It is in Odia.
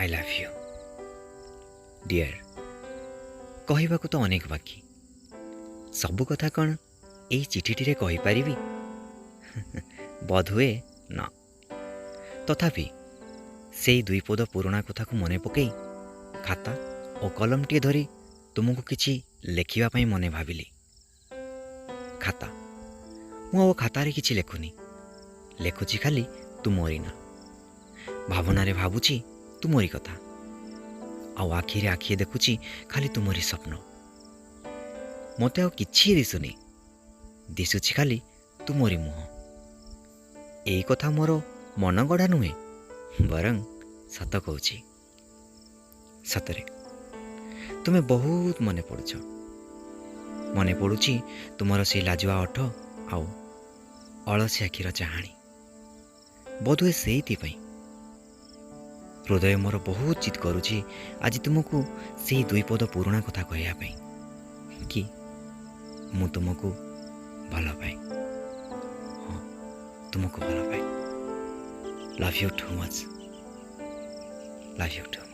I love you, dear. କହିବାକୁ ତ ଅନେକ ବାକି। ସବୁ କଥା କ'ଣ ଏଇ ଚିଠିଟିରେ କହିପାରିବି? ବୋଧହୁଏ ନା। ତଥାପି ସେଇ ଦୁଇ ପଦ ପୁରୁଣା କଥାକୁ ମନେ ପକାଇ ଖାତା ଓ କଲମଟିଏ ଧରି ତୁମକୁ କିଛି ଲେଖିବା ପାଇଁ ମନେ ଭାବିଲି। ଖାତା, ମୁଁ ଆଉ ଖାତାରେ କିଛି ଲେଖୁନି। ଲେଖୁଛି ଖାଲି ତୁମରି ନାଁ। ଭାବନାରେ ଭାବୁଛି ତୁମରି କଥା ଆଉ ଆଖିରେ ଆଖିଏ ଦେଖୁଛି ଖାଲି ତୁମରି ସ୍ୱପ୍ନ। ମୋତେ ଆଉ କିଛି ଦିଶୁନି, ଦିଶୁଛି ଖାଲି ତୁମରି ମୁହଁ। ଏଇ କଥା ମୋର ମନ ଗଢ଼ା ନୁହେଁ, ବରଂ ସତ କହୁଛି। ସତରେ ତୁମେ ବହୁତ ମନେ ପଡ଼ୁଛ। ମନେ ପଡ଼ୁଛି ତୁମର ସେଇ ଲାଜୁଆ ଓଠ ଆଉ ଅଳସୀ ଆଖିର ଚାହାଣୀ। ବୋଧହୁଏ ସେଇଥିପାଇଁ ହୃଦୟ ମୋର ବହୁତ ଜିଦ୍ କରୁଛି ଆଜି ତୁମକୁ ସେଇ ଦୁଇ ପଦ ପୁରୁଣା କଥା କହିବା ପାଇଁ କି ମୁଁ ତୁମକୁ ଭଲ ପାଏ। ହଁ, ତୁମକୁ ଭଲ ପାଏ। Love you too much, love you too.